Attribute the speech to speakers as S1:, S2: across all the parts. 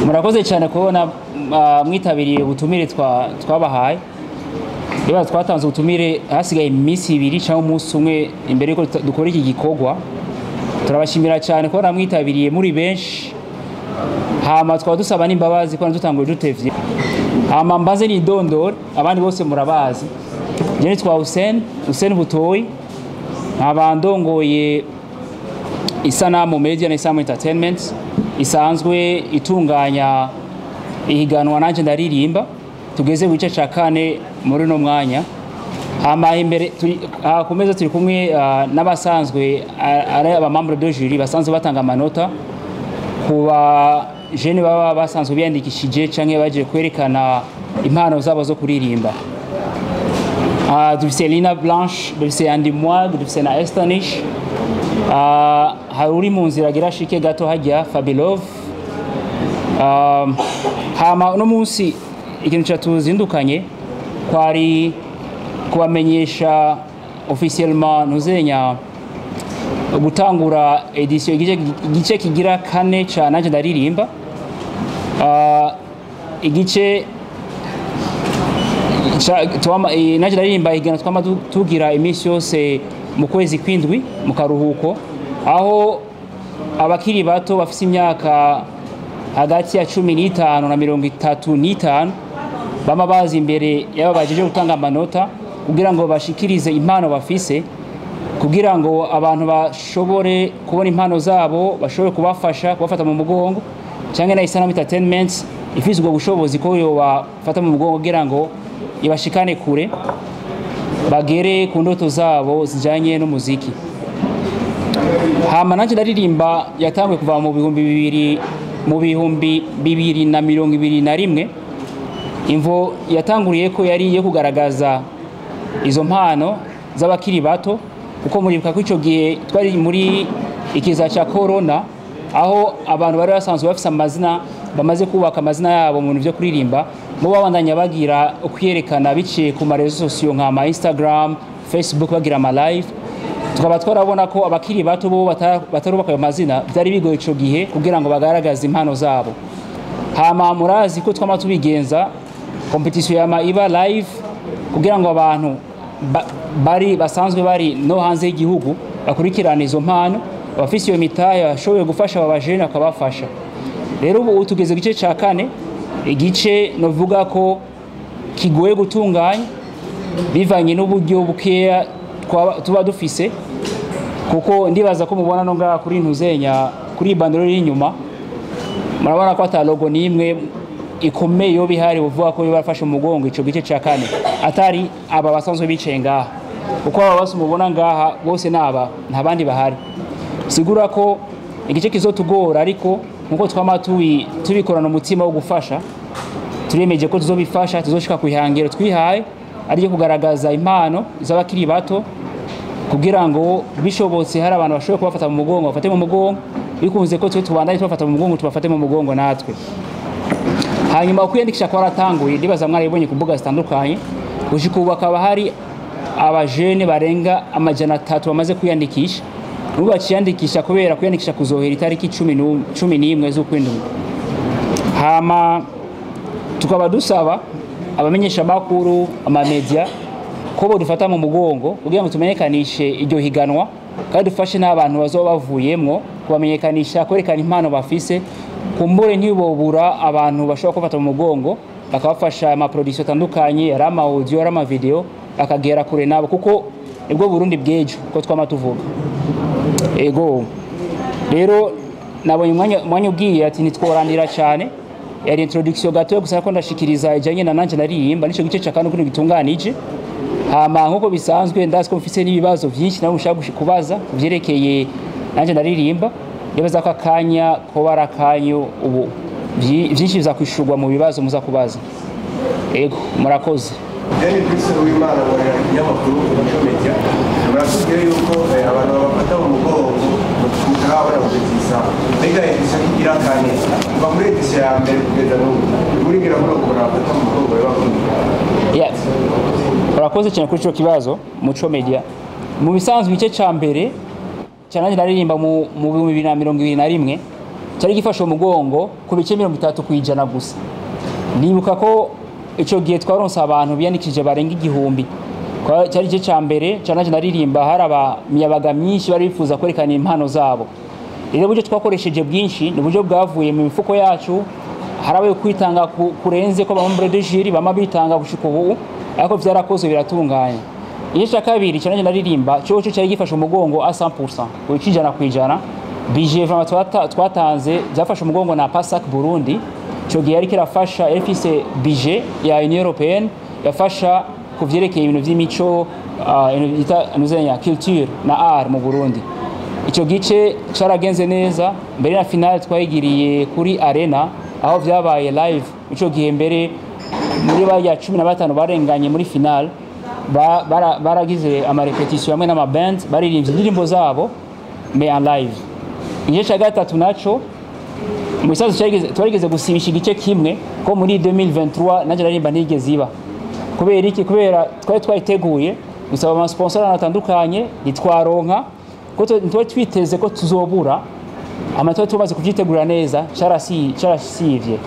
S1: Murakoze cyane kubona mwitabiriye ubutumire twabahaye. Niba twatanze ubutumire hasigaye iminsi 2 cyangwa umunsi umwe imbere yuko dukora iki gikorwa, turabashimira cyane kubona mwitabiriye muri benshi. Hama twaba dusaba n'imbabazi kubona dutanguye dutevye. Hama mbaze nidondore, abandi bose murabazi. Je nitwa Hussein, Hussein Butoyi, nkaba ndongoye Isanamu Media na Isanamu Entertainment isanzwe itunganya ihiganwa Nanje Ndaririmba. Tugeze mu gice ca 4 muri no mwanya. Hama imbere kumeza turi kumwe n'abasanzwe ari aba membre de jury basanzwe batanga amanota kuba jene baba basanzwe biyandikishije canke baje kwerekana impano zabo zo kuririmba. Dufise Lina Blanche, dufise Andy Mwag, dufise na Estanish. Hari uri mu nzira agira shike gato hajya Fabilove. Hama no munsi ikintu cyatuzindukanye kwari kubamenyesha officiellement ntuzenya gutangura edition igice kigira 4 ca Nanje Ndaririmba. Igice Nanje Ndaririmba igana twama tugira iminsi yose mu kwezi kwindwi mu karuhuko, aho abakiri bato bafise imyaka hagati ya 15 na 35 bama bazi imbere yaba bajeje gutanga amanota kugira ngo bashikirize impano bafise, kugira ngo abantu bashobore kubona impano zabo, bashobore kubafasha kubafata mu mugongo, cyangwa na Isanamu Entertainment ifise ubwo bushobozi ko yobafata mu mugongo kugira ngo ibashikane kure bagere ku ndoto zabo zijanye n'umuziki. Hama Nanje Ndaririmba yatanguye kuva mu 2021. Imvo yatanguriye ko yari yo kugaragaza izo mpano z'abakiri bato, kuko muribuka ko ico gihe twari muri ikiza ca corona, aho abantu bari basanzwe bafise amazina, bamaze kubaka amazina yabo mu bintu vyo kuririmba, bo babandanya bagira ukwiyerekana biciye ku ma réseaux sociaux nka ma Instagram, Facebook, bagira ama live. Tukaba twarabona ko abakiri bato bo batarubaka ayo mazina byari bigoye ico gihe kugira ngo bagaragaze impano zabo. Hama murazi ko twama tubigenza competition yama iba live kugira ngo abantu bari basanzwe bari no hanze y'igihugu bakurikirana izo mpano, abafise iyo mitahe bashoboye gufasha aba bajene akabafasha. Rero ubu tugeze gice ca 4, igice novuga ko kigoye gutunganya bivanye n'uburyo bukeya tuba dufise, kuko ndibaza ko mubona no ngaha kuri ntuzenya kuri banderole y'inyuma murabona ko ata logo nimwe ikomeye yo bihari uvuga ko bafashe umugongo ico gice ca 4, atari aba basanzwe bicaye ngaha, kuko aba bose mubona ngaha bose naba nta bandi bahari. Sigura ko igice kizotugora, ariko nkuko twama tubikorana umutima wo gufasha, turemeje ko tuzobifasha, tuzoshika kwihangiro twihaye ari kugaragaza impano z'abakiri bato, kugira ngo bishobotse hari abantu bashoboye kubafata mu mugongo bafate mu mugongo, bikunze ko twe tubandanye tubafata mu mugongo tubafate mu mugongo natwe. Hanyuma ukwiyandikisha kwaratanguye, ndibaza mwaribonye ku mbuga zitandukanye, gushika ubu hakaba hari abajene barenga 300 bamaze kwiyandikisha. N'ubu baciyandikisha kubera kwiyandikisha kuzohera itariki 11 z'ukwindwi. Hama tukaba dusaba abamenyesha makuru, ama media ko bodufata mu mugongo kugira ngo tumenyekanishe iryo higanwa, kandi dufashe n'abantu bazoba bavuyemwo kubamenyekanisha, kwerekana impano bafise, kumbure ntibobura abantu bashobora kubafata mu mugongo bakabafasha ama production atandukanye, ari ama audio, ari ama video, akagera kure nabo, kuko nibwo Burundi bw'ejo ko twama tuvuga. Ego rero nabonye umwanya ugiye ati nitworandira cyane, yari introduction gato gusa ko ndashikiriza ijanye na Nanje Ndaririmba nico gice ca 4 kuno gitunganije. Hama nkuko bisanzwe ndazi ko mfise n'ibibazo byinshi nawe ushaka kubaza kuvyerekeye Nanje Ndaririmba, nibaza ko akanya ko barakanyo ubu byinshi bizakwishurwa mu bibazo muza kubaza. Ego murakoze.
S2: Deni Chris Uwimana nkorera ikinyamakuru Umuco Media. Muratubwiye yuko abantu babafata mu mugongo mutarabona kugeza mbega edition igira 4 kuva muri edition ya mbere kugeza n'ubu murigira muri uko barafata mu mugongo bakunda.
S1: Yes. Murakoze cyane kuri ico kibazo Muco Media. Mu bisanzwe igice ca mbere cya Nanje Ndaririmba mu 2021 cyari gifashe umugongo ku bice 30% gusa. Nibuka ko ico gihe twaronse abantu biyandikije barenga 1000. Cyari igice ca mbere canaje naririmba, hari abamiyabaga myinshi bari bifuza kwerekana impano zabo. Rero uburyo twakoresheje bwinshi ni uburyo bwavuye mu mifuko yacu, harabaye kwitanga kurenze ko ba membre de jury bama bitanga gushika ubu, ariko vyarakozwe biratunganye. Igice ca kabiri canaje naririmba cyo cyari gifashe umugongo a 100%, ku 100%. Budget vraiment twatanze byafashe umugongo na PASAC Burundi. Ico gihe yariko irafasha, ifise budget ya Union Européenne yafasha kuvyerekeye ibintu vy'imico, ibintu bita nuzenya culture na art mu Burundi. Ico gice caragenze neza, mbere na finale twayigiriye kuri arena aho vyabaye live. Ico gihe mbere muri baya 15 barenganye muri finale baragize ama répétition hamwe n'ama band, baririmbye indirimbo zabo mais en live. Igice ca gatatu naco mu bisanzwe twarigeze gusibisha igice kimwe ko muri 2023 nanje naririmba ntigeze iba. Kubera iki? Kubera twari twayiteguye gusaba ama sponsor atandukanye ntitwaronka, ko twari twiteze ko tuzobura ama twari tumaze kuvyitegura neza, carasivye.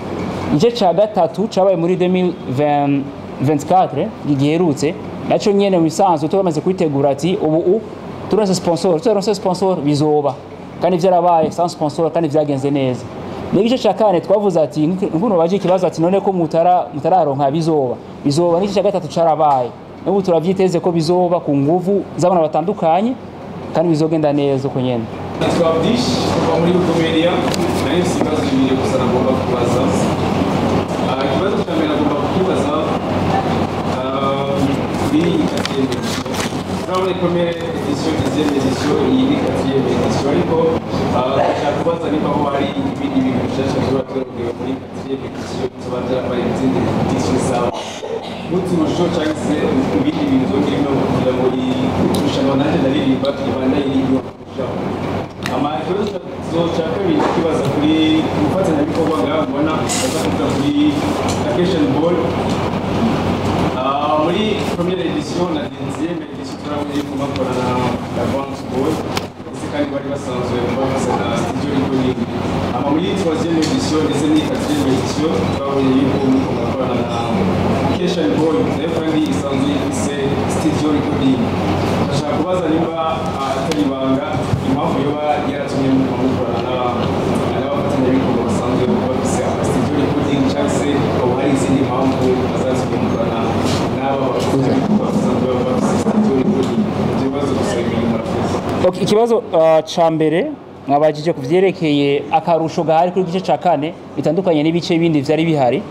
S1: Igice ca gatatu cabaye muri 2024 giherutse, naco nyene mu bisanzwe twamaze kwitegura ati ubu turonse sponsor, turonse sponsor bizoba, kandi vyarabaye sans sponsor kandi vyagenze neza. N'igice ca kane twavuze ati nkuno baje ikibazo ati none ko mutararonka bizoba, bizoba. N'igice ca gatatu carabaye, n'ubu turavyiteze ko bizoba ku nguvu z'abana batandukanye kandi bizogenda neza uko nyene.
S3: Nitwa Abdish kuva muri Bukomeria. Nari mfise ibibazo bibiri gusa nagomba kubaza. Ikibazo cya mbere nagomba kubaza kuri iyi quatrième édition. Turabona première édition, deuxième édition, iyi ni quatrième édition, ariko ndashaka kubaza niba ho hari ibindi bintu bishasha vyoba vyarongewe muri quatrième édition bizoba vyarabaye mu zindi édition zaba, nk'uturusho cyangwa se ibindi bintu vyongeremo kugira ngo irushanwa Nanje Ndaririmba ribandanye riryoha kurushaho. Ama ikibazo cya kabiri kibaza kuri umufatanyabikorwa ngaha mbona baza kuvuga kuri Vacation Ball. Muri première édition na deuxième édition turabona yuko bakorana na Bantu Boy, ndetse kandi bari basanzwe bafise na studio recording. Ama muri troisième édition ndetse n'iyi quatrième édition twabonye yuko muriko murakorana na Keshan Boy, nayo kandi isanzwe ifise studio recording. Ndashaka kubaza nimba atari ibanga impamvu yoba yaratumye muriko mukorana n'abafatanyabikorwa basanzwe bafise ama studio recording, cyangwa se hoba hari izindi mpamvu bazatumye mukorana n'aba bafatanyabikorwa basanzwe bafise studio recording. Ibyo bibazo gusa bibiri, murakoze.
S1: Okay, ikibazo ca mbere mwabajije ku vyerekeye akarusho gahari kuri gice ca kane bitandukanye n'ibice bindi vyari bihari.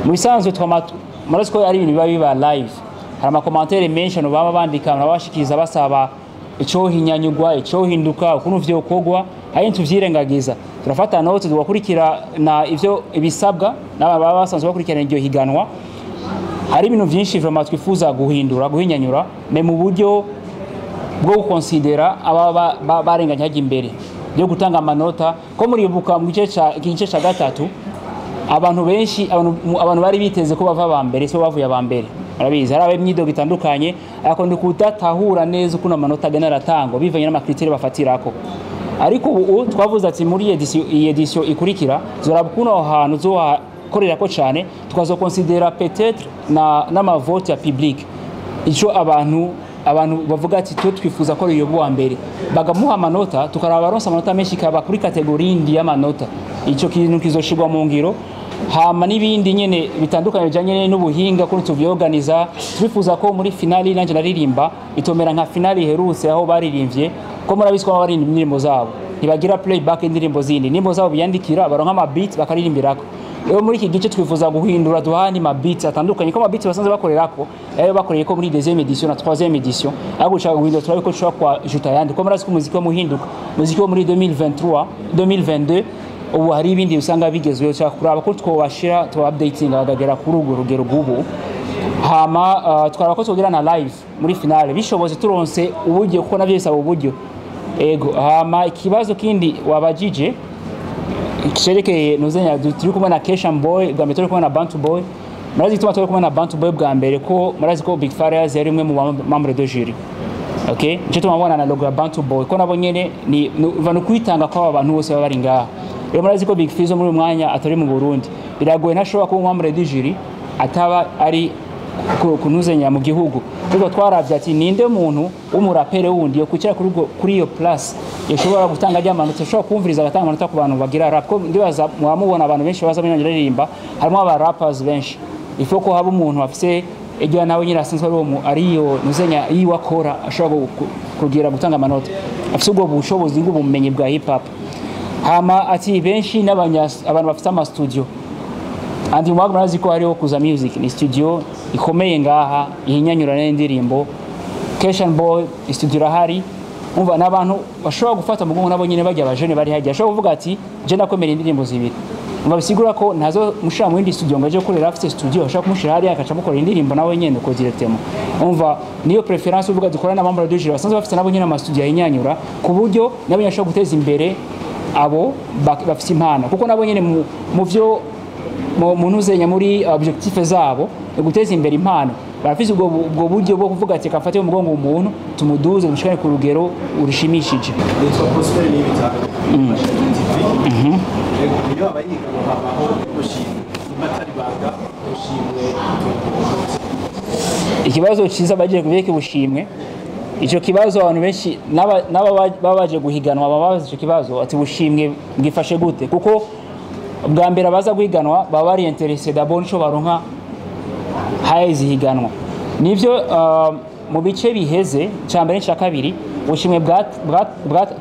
S1: Mu bisanzwe twama murazi ko ari ibintu biba biba live, hari ama commentaires menshi abantu baba bandika, babashikiriza basaba icohinyanyugwa, icohinduka, ukuntu vyokorwa. Hari tuvyirengagiza, turafata note, tugakurikira na ivyo ibisabwa n'aba baba basanzwe bakurikirana iryo higanwa. Hari ibintu vyinshi vraiment twifuza guhindura, guhinyanyura, mais mu buryo bwo gukonsidera aba barenganye hajya imbere byo gutanga amanota. Ko muribuka mu gice ca gatatu abantu benshi, abantu bari biteze ko bava ba mbere so bavuye aba mbere. Murabizi hari ab'imyidogo itandukanye, ariko ndi kudatahura neza ukuntu amanota agenda aratangwa bivanye n'ama critères bafatirako. Ariko ubu twavuze ati muri iyi édition ikurikira zoraba ukuntu aho hantu zohakorerako cane, tukazokonsidera peut-être na n'ama vote ya public, ico abantu bavuga ati twe twifuza ko yoba uwa mbere, bagamuha amanota, tukaraba abaronse amanota menshi kaba kuri catégorie yindi y'amanota. Ico kintu kizoshirwa mu ngiro. Hama n'ibindi nyene bitandukanye bijanye n'ubuhinga kuri tuvyorganiza, twifuza ko muri finale Nanje Naririmba itomera nka finale iherutse aho baririmbye, ko murabizi ko baririmba indirimbo zabo, ntibagira playback indirimbo zindi, indirimbo zabo biyandikira, baronka ama beat bakaririmbirako. Rero muri iki gice twifuza guhindura, duhani ma beats atandukanye, ko ma beats basanzwe bakorerako ayo bakoreye ko muri deuxième édition na troisième édition, ariko gushaka guhindura turabe ko dushobora kwajuta ayandi, ko murazi ko umuziki wo muhinduka, umuziki wo muri 2023, 2022, ubu hari ibindi usanga bigezweho, cyangwa kuraba ko twobashira tuba updating bagagera kuri urwo rugero rw'ubu. Hama twaraba ko twogira na live muri finale bishobotse, turonse uburyo, kuko navyo bisaba uburyo. Ego. Hama ikibazo kindi wabajije cerekeye nuzenya turi kumwe na Keshan Boy bwa mbere, turi kumwe na Bantu Boy. Murazi igituma turi kumwe na Bantu Boy bwa mbere, ko murazi ko Big Farious yari umwe mu membre de jury. Okay, nico tumabona na logo ya Bantu Boy, ko nabo nyene ni va no kwitanga kw'aba bantu bose baba bari ngaha. Rero murazi ko Big Fizzo muri uyu mwanya atari mu Burundi, biragoye, ntashobora kuba membre du jury ataba ari kunuzenya mu gihugu. Ariko twaravye ati ninde muntu w'umurapere wundi yo kwicara kuri iyo place yashobora gutanga ry'amanota, ashobora kumviriza agatanga amanota ku bantu bagira rap, ko ndibaza mwamubona abantu benshi baza muri ririmba, harimo aba rappers benshi. Il faut ko haba umuntu afise iryo nawe nyine asanzwe ari uwo ariyo nuzenya yiwe akora, ashobora kugira gutanga amanota, afise ubwo bushobozi bw'ubumenyi bwa hip hop. Hama ati benshi abantu bafite ama studio andi mwaka, murazi ko hariho Kuza Music, ni studio ikomeye ngaha ihinyanyura n'indirimbo. Keshan Boy studio irahari. Umva, n'abantu bashobora gufata mugongo nabo nyine bajya abajene bari hajya, ashobora kuvuga ati je ndakomera indirimbo zibiri. Umva, bisigura ko ntazo mushira mu yindi studio ngo aje gukorera, afite studio ashobora kumushira hariya akaca amukorera indirimbo nawe nyene ko directement. Umva, niyo préférence uvuga dukora n'abambara du jury basanzwe bafite nabo nyine ama studio ahinyanyura, ku buryo nabo nyine ashobora guteza imbere abo bafite impano, kuko nabo nyine mu vyo mu ntuzenya muri objectif zabo ni guteza imbere impano. Barafise ubwo buryo bwo kuvuga ati kafate umugongo umuntu tumuduze mushikane ku rugero urushimishije.
S4: Nitwa Prosper Nibitanga, TV. Iyo abayiga habaho ubushimwe, nimba atari banga, ubushimwe?
S1: Ikibazo cyiza bagiye kubeka ubushimwe. Icyo kibazo abantu benshi n'aba baba baje guhiganwa baba babaza icyo kibazo ati ubushimwe bwifashe gute? Kuko bwa mbere abaza guhiganwa baba bari intéressé d'abord nico baronka haizi higanwa. Nivyo, mu bice biheze cya mbere n'icya kabiri, ubushimwe bwa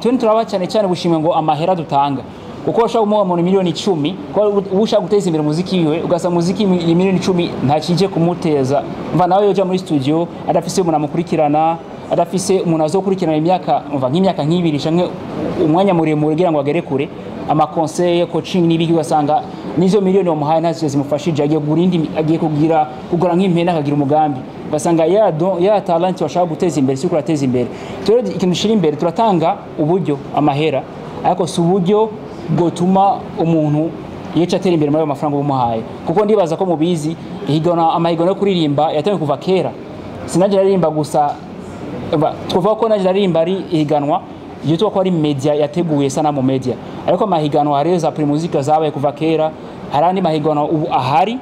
S1: twe turaba cyane cyane ubushimwe ngo amahera dutanga, kuko ushobora kumuha umuntu miliyoni 10, kuko uba ushaka guteza imbere umuziki wiwe, ugasanga umuziki miliyoni 10 ntakije kumuteza. Mva, nawe yoja muri studio adafise umuntu amukurikirana, adafise umuntu azokurikirana imyaka, umva, nk'imyaka nk'ibiri canke umwanya muremure kugira ngo agere kure, ama conseil, coaching n'ibiki, ugasanga nizo miliyoni wamuhaye ntazo zimufashije. Agiye kugura indi, agiye kugira kugura nk'impene, akagira umugambi, ugasanga ya don ya talent washaka guteza imbere si kurateza imbere. Rero ikintu dushira imbere, turatanga uburyo, amahera, ariko si uburyo bwotuma umuntu yica atera imbere muri ayo mafaranga umuhaye, kuko ndibaza ko mubizi ihiganwa, amahiganwa yo kuririmba yatangiye kuva kera. Sinajye aririmba gusa, twavuga ko nanjye aririmba ari ihiganwa yitwa ko ari media yateguye Sanamu Media, ariko amahiganwa hariyo za Primusic zabaye kuva kera, hari andi mahiganwa ubu ahari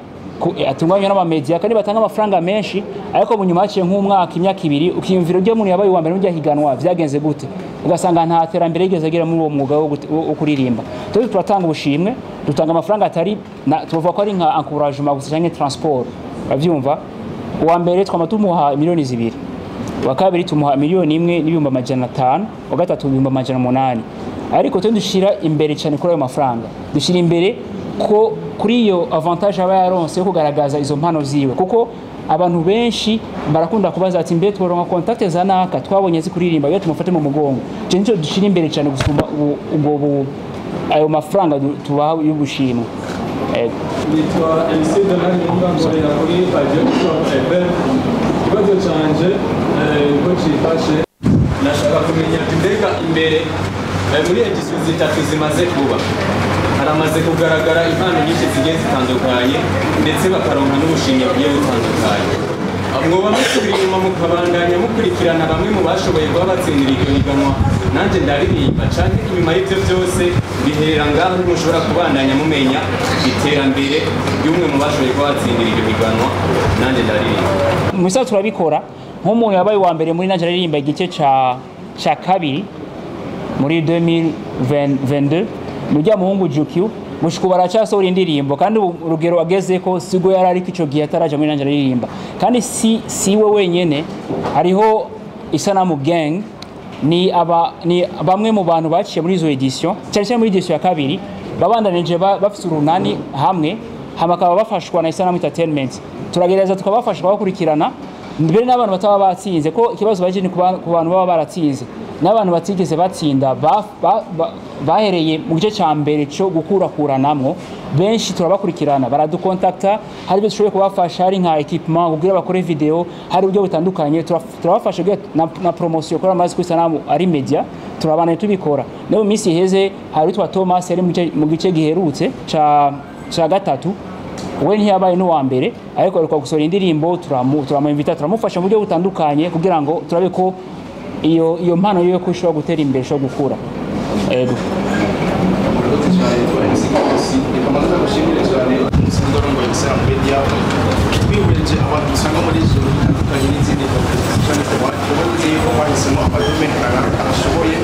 S1: atunganywa n'amamedia kandi batanga amafaranga menshi, ariko mu nyuma haciye nk'umwaka, imyaka 2, ukiyumvira ujya umuntu yabaye uwa mbere mu higanwa vyagenze gute, ugasanga nta terambere yigeze agira muri uwo mwuga wo kuririmba. Twese turatanga ubushimwe, dutanga amafaranga atari tuvuga ko ari nka encouragement gusa canke transport, uravyumva. Uwa mbere twama tumuha miliyoni 2, uwa kabiri tumuha 1,500,000, uwa gatatu 800,000. Ariko twe dushira imbere cyane kuri ayo mafaranga, dushira imbere ko kuri iyo avantage aba yaronse yo kugaragaza izo mpano ziwe, kuko abantu benshi barakunda kubaza ati mbe tworonka contact za naka twabonye zikuririmba iyo tumufate mu mugongo? Je nico dushira imbere cyane gusumba ubwo ayo mafaranga tubaha y'ubushimwe. Ego.
S3: Nitwa MC Donald Nyunga, nkorera kuri Radio Top FM. Ikibazo canje ko cifashe, nashaka kumenya ati mbega imbere muri édition zitatu zimaze kuba, haramaze kugaragara impano nyinshi zigiye zitandukanye, ndetse bakaronka n'ubushimwe bugiye butandukanye. Mwoba musubira inyuma mukabandanya mukurikirana bamwe mu bashoboye kuba batsindira iryo higanwa Nanjye Ndaririmba, canke inyuma y'ivyo byose biherera ngaho, ntimushobora kubandanya mumenya iterambere ry'umwe mu bashoboye kuba batsindira iryo higanwa Nanjye Ndaririmba?
S1: Musa, turabikora. Nk'umuntu yabaye uwa mbere muri Nanjye Aririmba igice ca kabiri muri 2022, nujya muhungu Jukiu, mushika baracyasohora indirimbo, kandi ubu urugero ageze ko sigo yari ariko ico gihe ataraja muri Nanjye Aririmba. Kandi si we wenyene, hariho Isanamu Gang, ni bamwe mu bantu baciye muri izo édition, cyane cyane muri édition ya kabiri, babandanije bafise urunani hamwe, hama bakaba bafashwa na Isanamu Entertainment. Turagerageza tukabafasha, tukabakurikirana mbere n'abantu bataba batsinze, ko ikibazo baje ni ku bantu baba baratsinze n'abantu batigeze batsinda, bahereye mu gice cya mbere cyo gukurakuranamwo. Benshi turabakurikirana, baradukontakta, hari ibyo dushoboye kubafasha, hari nka équipement kugira bakore video, hari uburyo butandukanye turabafasha kugira na promotion kuri amazi kuri Sanamu ari media, turabana tubikora. No mu minsi iheze hari witwa Thomas yari mu gice giherutse ca gatatu, we ntiyabaye n'uwa mbere, ariko aheruka gusohora indirimbo, turamuinvita, turamufasha mu buryo butandukanye kugira ngo turabe ko iyo mpano yiwe ko ishobora gutera imbere, ishobora gukura. Ego.
S4: Murakoze cyane.
S3: Musiga Musi, reka mbanze ndagushimire cyane umusanzu warongoye Islam Media. Twihweje abantu usanga muri ijoro bitandukanye n'izindi cyane ku bandi, ubona yuko bahisemo amadomaine kanaka ashoboye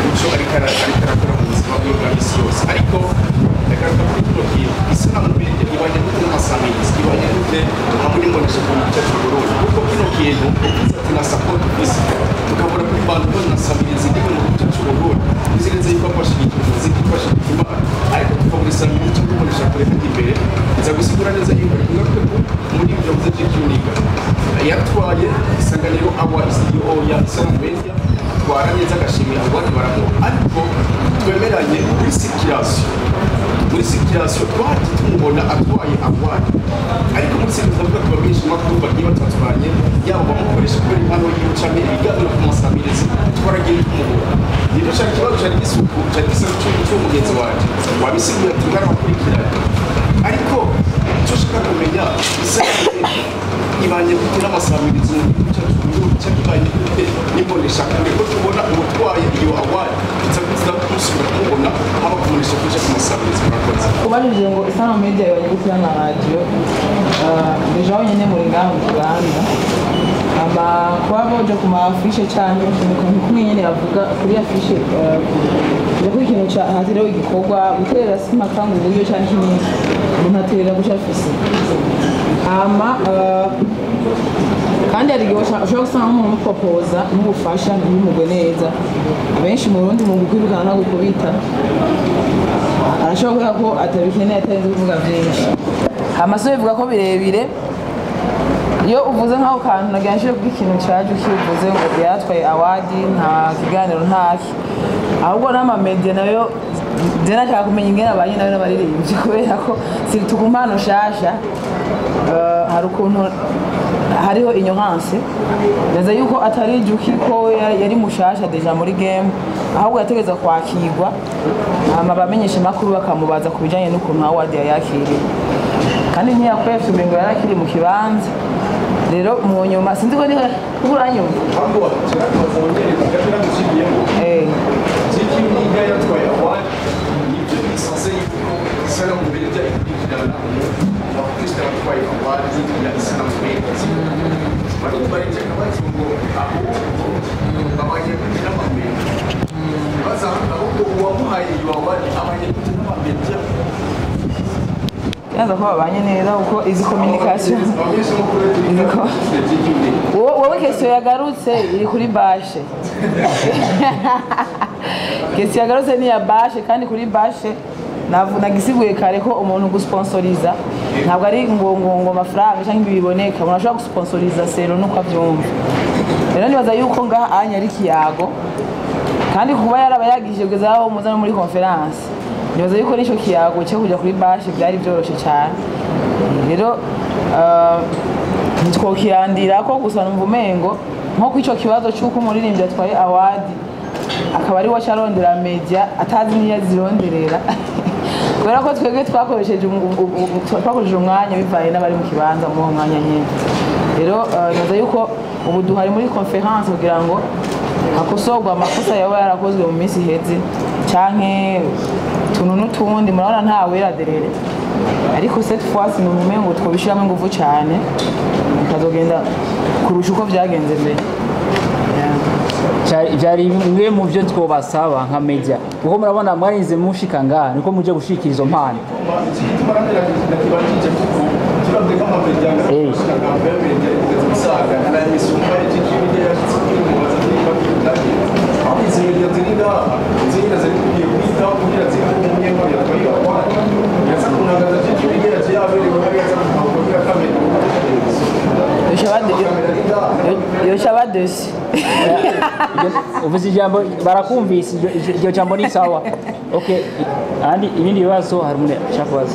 S3: muco ariko arakora mu buzima bwe bwa misi yose. Ariko reka kuri kino kintu, Islam Media ibanye gute n'amasamirizi, ibanye gute hamwe n'imbonesha ku gice cy'Uburundi? Kuko kino kintu uvuze ati na support ufise, tukabona kuri bantu na samirizi rimwe mu gice cy'Uburundi, uzi neza yuko afashije umuziki, afashije Imana, ariko tukabona isamirizi cyangwa imbonesha kure hajya imbere. Nza gusigura neza yuko ngaruke muri ibyo bivuze by'icyuniga yatwaye Isanganiro Award, CEO ya Islam Media atwara neza agashimira award baramuha, ariko twemeranye kuri circulation, muri circulation twaje tumubona atwaye award, ariko muri circulation ndavuga ku bamenyesha makuru bagiye batandukanye, yaba bamukoresha kubera impano yiwe canke ibiganiro ku masamirizi, twaragiye tumubona. Nibyo cari ikibazo, cari gisuku, cari gisa cy'umugenzi wanje wabisiguye ati mwarabakurikiranye. Ariko icyo ushaka kumenya, Islam ibanye gute n'amasamirizi mu gihugu cyacu Burundi, cyangwa ibanye gute n'imbonesha kure, ko tubona uwatwaye iyo award tuza kuza kumusubira kumubona haba kumunesha kuja ku masamirizi? Murakoze.
S5: Ubajije ngo Islam Media ibanye gute na radio, déjà wenyine muri ngaho mu kibanza, ama kuba boja ku ma affiches canke kumwe nyene bavuga kuri affiche, kuja kuri ikintu ca hatiriwe igikorwa guterera sima kanga uburyo canke ikindi, umuntu aterera guca afise. Hama kandi hari igihe ushobora gusanga nk'umuntu umupropoza n'ubufasha ntibimugwe neza. Abenshi mu Burundi mu gukwirukana no gukubita, arashobora kubera ko atabikeneye atarinze kuvuga byinshi. Hama so bivuga ko birebire iyo uvuze nk'aho kantu nagira nshire kuko ikintu caje ukivuze ngo yaratwaye award, nta kiganiro ntaki, ahubwo n'amamedia nayo je nashaka kumenya ingene abanye nayo n'abaririmbyi, kubera ko surtout ku mpano nshasha, hari ukuntu hariho ignorance. Neza yuko atari Juki ko yari mushasha déjà muri game, ahubwo yategeza kwakirwa, hama bamenyesha makuru bakamubaza ku bijanye n'ukuntu award yayakiriye, kandi ntiyakwefye, umengo yarakiri mu kibanza. Rero mu nyuma sinzi ko niba uranyumva.
S3: Ahubwo kirakubaza wongere gato naguciriyemo. Jiki niga yatwaye award, nibyo bisanze yuko Islam Media ikurikirana abakristo batwaye award ya Islam Media, bari barije bati ngo ahubwo babanye gute n'amamedia, baza ahubwo uwamuhaye iyo award abanye gute n'amamedia?
S5: Yaza ko babanye neza kuko izi communication wowe question yagarutse iri kuri bâche, question yagarutse ni ya bâche. Kandi kuri bâche nagisiguye kare ko umuntu gusponsoriza ntabwo ari ngo amafaranga cyangwa ibi biboneka, umuntu ashobora gusponsoriza sero nuko abyumva. Rero nibaza yuko ngaha anya ari kiyago, kandi kuba yaraba yagije kugeza aho muza no muri conférence, nibaza yuko nico kiyago cyo kujya kuri bâche byari byoroshe cyane. Rero ntitwokirandira ko gusa numva umengo nko ku ico kibazo cy'uko umuririmbyi atwaye award akaba ari we acarondera media atazi niyo azironderera, kubera ko twebwe twakoresheje umwanya bivaye n'abari mu kibanza muri uwo mwanya nyine. Rero nibaza yuko ubu duhari muri conférence kugira ngo hakosorwe amakosa yaba yarakozwe mu minsi iheze canke utuntu n'utundi. Murabona nta wera derere, ariko cette fois ni ngo twobishiramo ingufu cyane bikazogenda kurusha uko byagenze mbere. Yeah.
S1: Byari bimwe mu byo twobasaba nka media, kuko murabona mwarinze mushika ngaha niko muje gushikira izo mpano.
S3: Igituma nakibajije kuko turabye nk'amamedia media kugeza gusaga na misumba y'ikindi yashitse kuri mubaza niba bitaje aho izi media ziri ngaha ziri ziri kugiye kwitaho kugira ziri umunyema yatwaye award yaza kunagaza cy'ikindi yaje yaberewe hari yaza kugira kamera.
S5: Yoca badesi.
S1: Uvuze ijambo barakumvise, iryo jambo ni sawa. Okay, andi ibindi bibazo hari umuntu ashaka kubaza?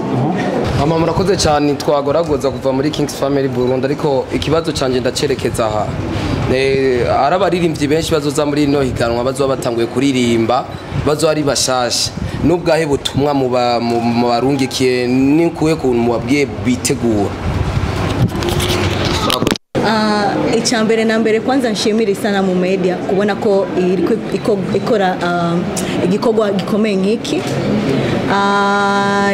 S6: Mama, murakoze cyane. Twagoragoza kuva muri Kings Family Burundi, ariko ikibazo canje ndacerekeza aha. Ari abaririmbyi benshi bazoza muri ino higanwa bazoba batanguye kuririmba, bazoba ari bashasha, n'ubwahe butumwa muba mu barungikiye, ni kuhe kuntu mubabwiye bitegura?
S7: Icya mbere na mbere, kwanza nshimira Isanamu Media kubona ko iriko ikora igikorwa gikomeye nk'iki.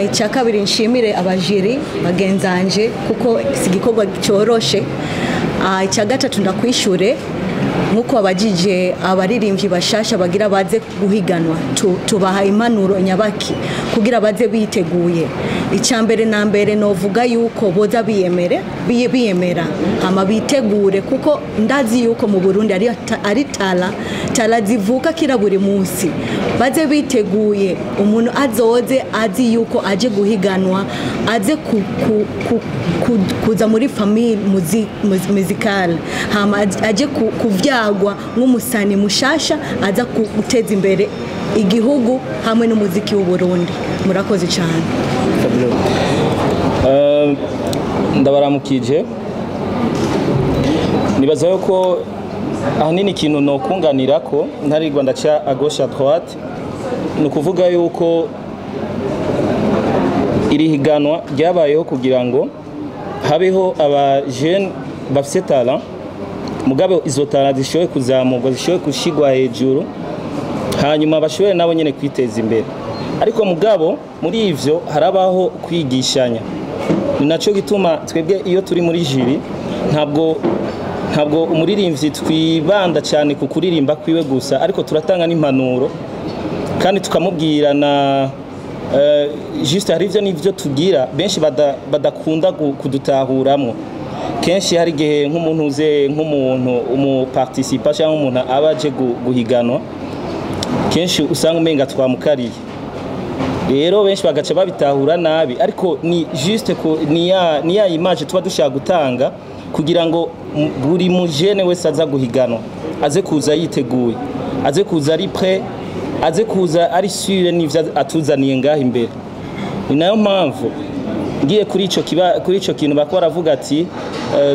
S7: Icya kabiri, nshimire aba jury bagenzanje kuko si igikorwa cyoroshe. Icya gatatu, ndakwishure nk'uko abajije abaririmbyi bashasha bagira baze guhiganwa, tubaha impanuro nyabaki kugira baze biteguye. Icya mbere na mbere, novuga yuko boza biyemere, biyemera, hama bitegure, kuko ndazi yuko mu Burundi ari talent zivuka kira buri munsi. Baze biteguye, umuntu azoze azi yuko aje guhiganwa, aze kuza muri famille musicale, hama aje kuvyagwa nk'umusani mushasha aza guteza imbere igihugu hamwe n'umuziki w'u Burundi. Murakoze cyane.
S8: Ndabaramukije. Nibaza yuko ahanini ikintu nokunganira ko ntarirwa ndaca à gauche à droite, ni ukuvuga yuko iri higanwa ryabayeho kugira ngo habeho aba jeunes bafise talent, mugabo izo talent zishoboye kuzamurwa, zishoboye gushigwa hejuru, hanyuma bashobore nabo nyene kwiteza imbere. Ariko mugabo muri ivyo harabaho kwigishanya. Ni naco gituma twebwe iyo turi muri jury ntabwo umuririmbyi twibanda cyane ku kuririmba kwiwe gusa, ariko turatanga n'impanuro kandi tukamubwira na juste hari ivyo n'ivyo tugira benshi badakunda kudutahuramwo. Kenshi hari igihe nk'umuntu uze, nk'umuntu umu participant cyangwa umuntu aba aje guhiganwa, kenshi usanga umenga twamukariye. Rero benshi bagaca babitahura nabi, ariko ni juste ko ni ya image tuba dushaka gutanga kugira ngo buri mujene wese aza guhiganwa aze kuza yiteguye, aze kuza ari prêt, aze kuza ari sûr n'ivyo atuzaniye ngaha imbere. Ni nayo mpamvu ngiye kuri ico kintu bako baravuga ati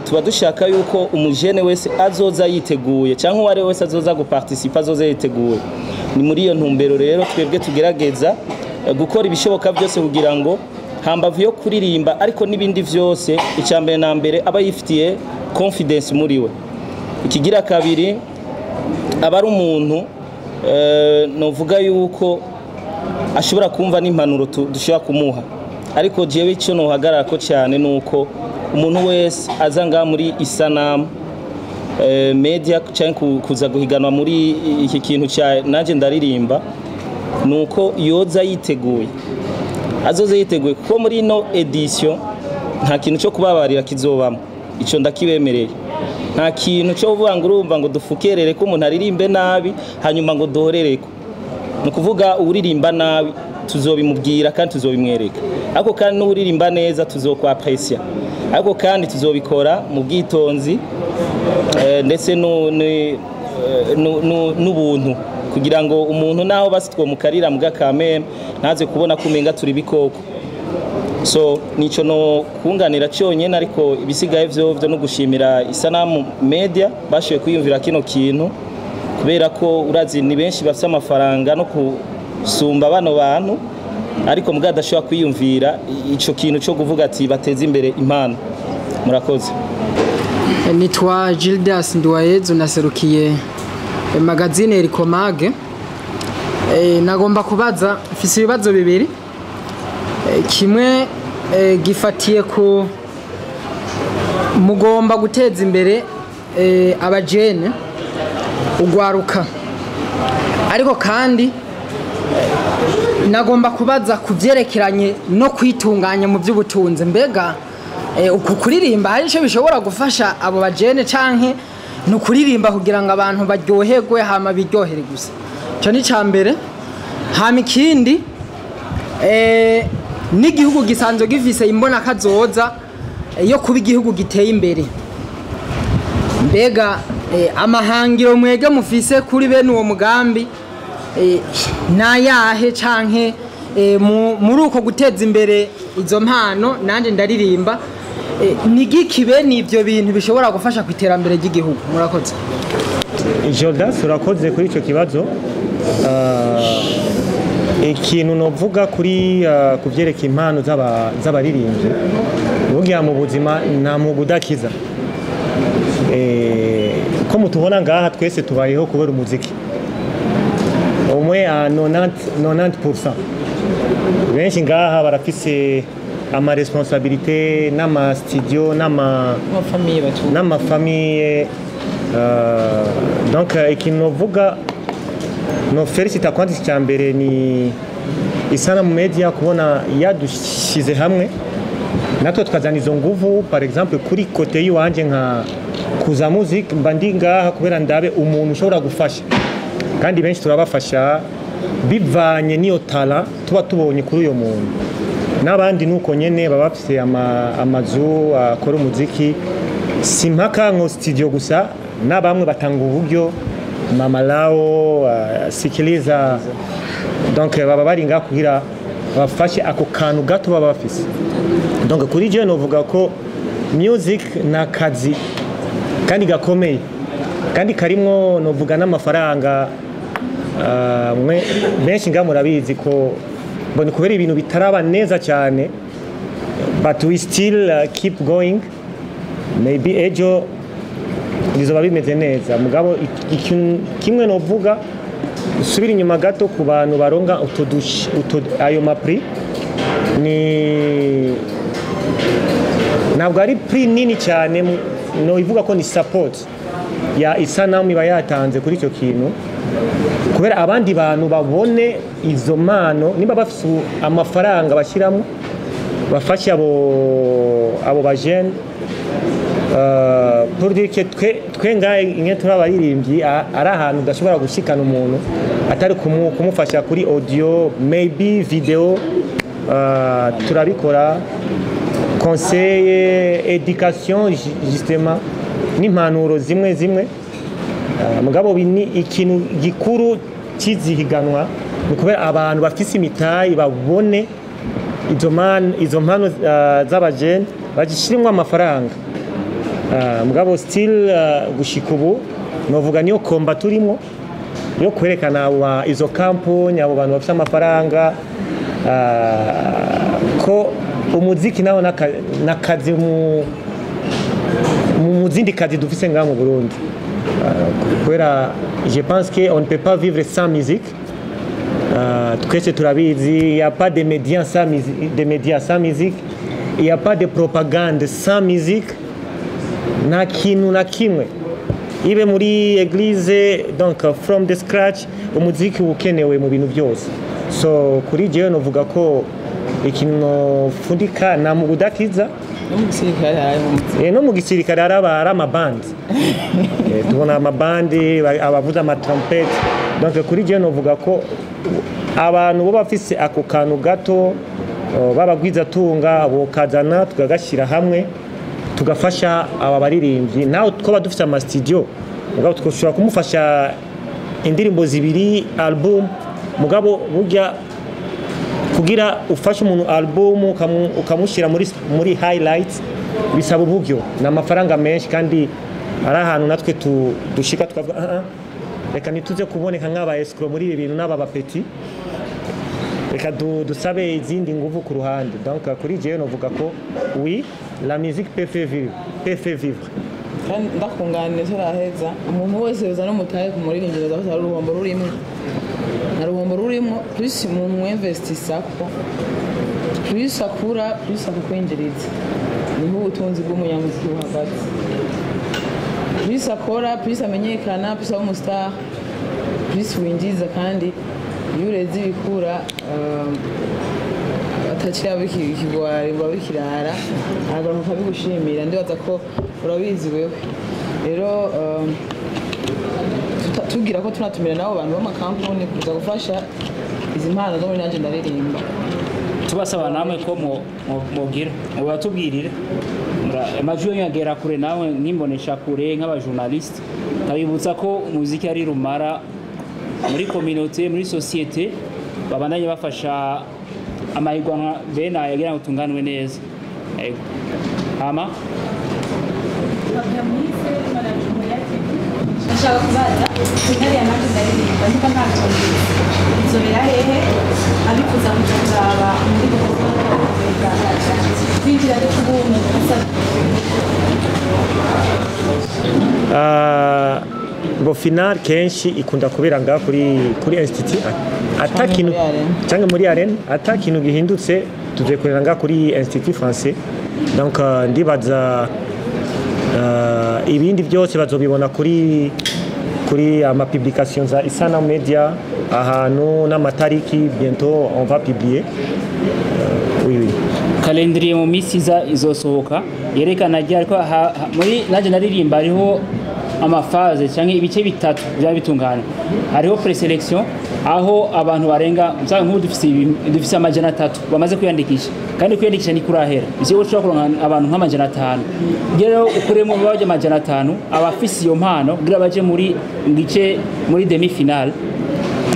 S8: tuba dushaka yuko umujene wese azoza yiteguye, cyangwa uwo ari we wese azoza guparticipa azoza yiteguye. Ni muri iyo ntumbero rero twebwe tugerageza gukora ibishoboka byose kugira ngo hambavu yo kuririmba ariko n'ibindi vyose, icya mbere na mbere aba yifitiye confidence muri we. Ikigira kabiri, aba ari umuntu novuga yuko ashobora kumva n'impanuro dushobora kumuha. Ariko jewe icyo nohagarara ko cyane nuko umuntu wese aza ngaha muri Isanamu Media cyangwa kuza guhiganwa muri iki kintu cya Nanje Ndaririmba, nuko yoza yiteguye, azoze yiteguye, kuko muri ino édition nta kintu cyo kubabarira kizobamo. Icyo ndakibemereye. Nta kintu cyo kuvuga ngo urumva ngo dufukerere ko umuntu aririmbe nabi hanyuma ngo duhorereko. Ni ukuvuga uririmba nabi tuzobimubwira kandi tuzobimwereka, ariko kandi n'uririmba neza tuzokwapresia, ariko kandi tuzobikora mu bwitonzi ndetse n'ubuntu, kugira ngo umuntu naho basi twomukarira muga kameme ntaze kubona ko umenga turi bikoko. So nico no kunganira cyonyine, ariko ibisigaye vyo no gushimira Isanamu Media bashoboye kwiyumvira kino kintu, kubera ko urazi ni benshi bafite amafaranga no kusumba bano bantu, ariko mugabo adashobora kwiyumvira ico kintu cyo kuvuga ati bateze imbere impano. Murakoze.
S9: Nitwa Gildas Nduwayezu, naserukiye magazine Erikomage. Nagomba kubaza, mfise ibibazo bibiri. Kimwe gifatiye ku mugomba guteza imbere abajene, ugwaruka, ariko kandi nagomba kubaza ku byerekeranye no kwitunganya mu by'ubutunzi. Mbega uku kuririmba hari icyo bishobora gufasha abo bajene, canke ni ukuririmba kugira ngo abantu baryoherwe hama biryohere gusa? Icyo ni icya mbere. Hama ikindi, n'igihugu gisanzwe gifise imbonakazoza yo kuba igihugu giteye imbere. Mbega amahangiro mwege mufise kuri bene uwo mugambi nayahe, canke muri uko guteza imbere izo mpano Nanje Ndaririmba, ni giki bene ivyo bintu bishobora gufasha ku iterambere ry'igihugu? Murakoze.
S10: Jordan, urakoze kuri icyo kibazo. Ikintu novuga kuri ku byerekeye impano z'abaririmbyi, burya mu buzima nta mwuga udakiza. Mutubona ngaha twese tubayeho kubera umuziki, au moins à 90, 90%. Benshi ngaha barafise ama responsabilité n'ama studio n'ama
S5: Amafamiye batu
S10: n'amafamiye. Donc ikintu novuga no félicita kwanza, icya mbere ni Isanamu Media kubona yadushize hamwe natwe tukazana izo nguvu. Par exemple, kuri côté y'iwanje nka Kuza Music, mba ndi ngaha kubera ndabe umuntu ushobora gufasha, kandi benshi turabafasha bivanye n'iyo talent tuba tubonye kuri uyo muntu. N'abandi nuko nyene baba bafise amazu akora umuziki, si mpaka ngo studio gusa, na bamwe batanga uburyo, Mama Lao, Sikiliza. Donc baba bari ngaha kugira bafashe ako kantu gato baba bafise. Donc kuri jewe novuga ko music ni akazi kandi gakomeye, kandi karimwo novuga n'amafaranga. Mwe benshi ngaha murabizi ko mbona kubera ibintu bitaraba neza cyane, but we still keep going. Maybe ejo bizoba bimeze neza. Mugabo ikintu kimwe novuga, usubira inyuma gato ku bantu baronga ayo ma prix, ni ntabwo ari prix nini cyane. No ivuga ko ni support ya Isanamu iba yatanze kuri icyo kintu kubera abandi bantu babone izo mpano, niba bafise amafaranga bashyiramo bafashe abo bajene. Pour dire que twe ngahe inge turi abaririmbyi, ari ahantu udashobora gushikana umuntu atari kumufasha kuri audio, maybe video. Turabikora, conseil, education justement, n'impanuro zimwe zimwe. Mugabo ni ikintu gikuru kizihiganwa ni kubera abantu bafise imitayi babone izo mpano z'abajene bagishirimwo amafaranga. Mugabo still gushika ubu novuga niyo combat turimo yo kwerekana izo kampuni, abo bantu bafise amafaranga, ko umuziki nawo nakazi mu zindi kazi dufise ngaha mu Burundi. Kubera je pense que on ne peut pas vivre sans musique. Twese turabizi, il y a pas de médias sans musique, de médias sans musique, il y a pas de propagande sans musique, nta kintu na kimwe ibe muri église. Donc from the scratch umuziki ukenewe mu bintu byose. So kuri jewe novuga ko ikintu fundika na mu budakiza.
S5: No mu gisirikare harayo umuziki.
S10: No mu gisirikare hari amabandi. Tubona amabandi, abavuza amatrompete. Donc kuri jewe novuga ko abantu bo bafise ako kantu gato, babagwizatunga bokazana tukagashyira hamwe tugafasha aba baririmbyi. Nawe twaba dufite ama studio, mugabo twashobora kumufasha indirimbo zibiri, album. Mugabo burya kugira ufashe umuntu album ukamushyira muri highlights bisaba uburyo, ni amafaranga menshi, kandi ari ahantu natwe dushika tukavuga: "Ah, ah, reka ntituze kuboneka nk'aba escroc muri ibi bintu n'aba bapeti, reka dusabe izindi nguvu ku ruhande." Donc kuri jewe novuga ko oui, la musique peut faire vivre, peut faire vivre.
S5: Kandi ndakunganira turaheza, umuntu wese yoza n'umutahe ku muririmbyi aza ko ari uruhombo rurimo, nta ruhombo rurimo. Plus umuntu wemvestisako, plus akura, plus akakwinjiriza. Niho ubutunzi bw'umunyamuziki buhagaze: plus akora, plus amenyekana, plus aba umustar, plus winjiza. Kandi iyo ureze ibikura atakira ikigwari ngo bikirara, aragaruka akabigushimira. Ndibaza ko urabizi wewe. Rero tugira ko tunatumira n'abo bantu b'amakampuni kuza gufasha izi mpano zo muri Nanje Ndaririmba.
S1: Tubasaba namwe ko mugira mubatubwirire. Amajwi yanyu agera kure, nawe nk'imbonesha kure, nk'abajournaliste, nkabibutsa ko umuziki ari rumara muri communauté, muri société. Babandanye bafasha amahiganwa bene aya kugira ngo tunganwe neza. Yego. Hama
S11: Ndashaka kubaza finale ya Nanje Ndaririmba, niba ntabyumvise, izobera hehe? Abifuza kuja kuraba muri kwinjira ari ku buntu?
S10: Ah, Bo final kenshi ikunda kubera ngaha kuri institut, ata kintu
S5: muri arena.
S10: Cyangwa muri arena. Ata kintu gihindutse, tuzokorera ngaha kuri Institut Français. Donc ndibaza ibindi byose bazobibona kuri ama publication za Isana Media, ahantu n'amatariki. Bientôt on va publier. Oui.
S1: Calendrier mu minsi iza izosohoka yerekana ryari ko muri Nanje Ndaririmba hariho ama phases cyangwa ibice bitatu byaba bitungana. Hariho preselection, aho abantu barenga usanga nk'ubu dufise 300 bamaze kwiyandikisha, kandi kwiyandikisha ni kurahera ivyo ushobora kuronka abantu nka 500. Rero ukuremo baje 500 abafise iyo mpano kugira baje muri gice, muri demi finale,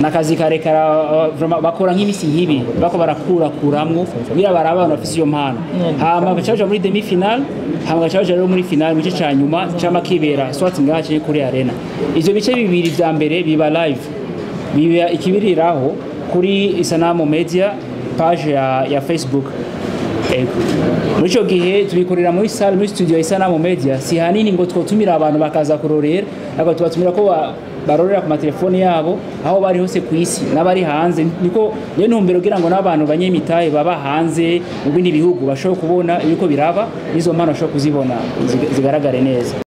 S1: nakazi karekara. Vraiment bakora nk'imisi nk'ibi bako barakurakuramwo kugira barabe abantu bafise iyo mpano, hama bagaca baja muri demi finale, hama bagaca baja rero muri finale, mu gice ca nyuma cama kibera soit ngaha canke kuri arena. Ivyo bice bibiri vya mbere biba live, biba ikibiriraho kuri Isanamu Media page ya Facebook. Ego. Muri ico gihe tubikorera muri salle, muri studio ya Isanamu Media. Si hanini ngo twotumira abantu bakaza kurorera, ariko tubatumira ko barorera ku matelefoni yabo aho bari hose ku isi n'abari hanze. Niko niyo ntumbero, kugira ngo n'abantu banyemitahe baba hanze mu bindi bihugu bashobore kubona ibiko biraba, n'izo mpano bashobore kuzibona zigaragare neza.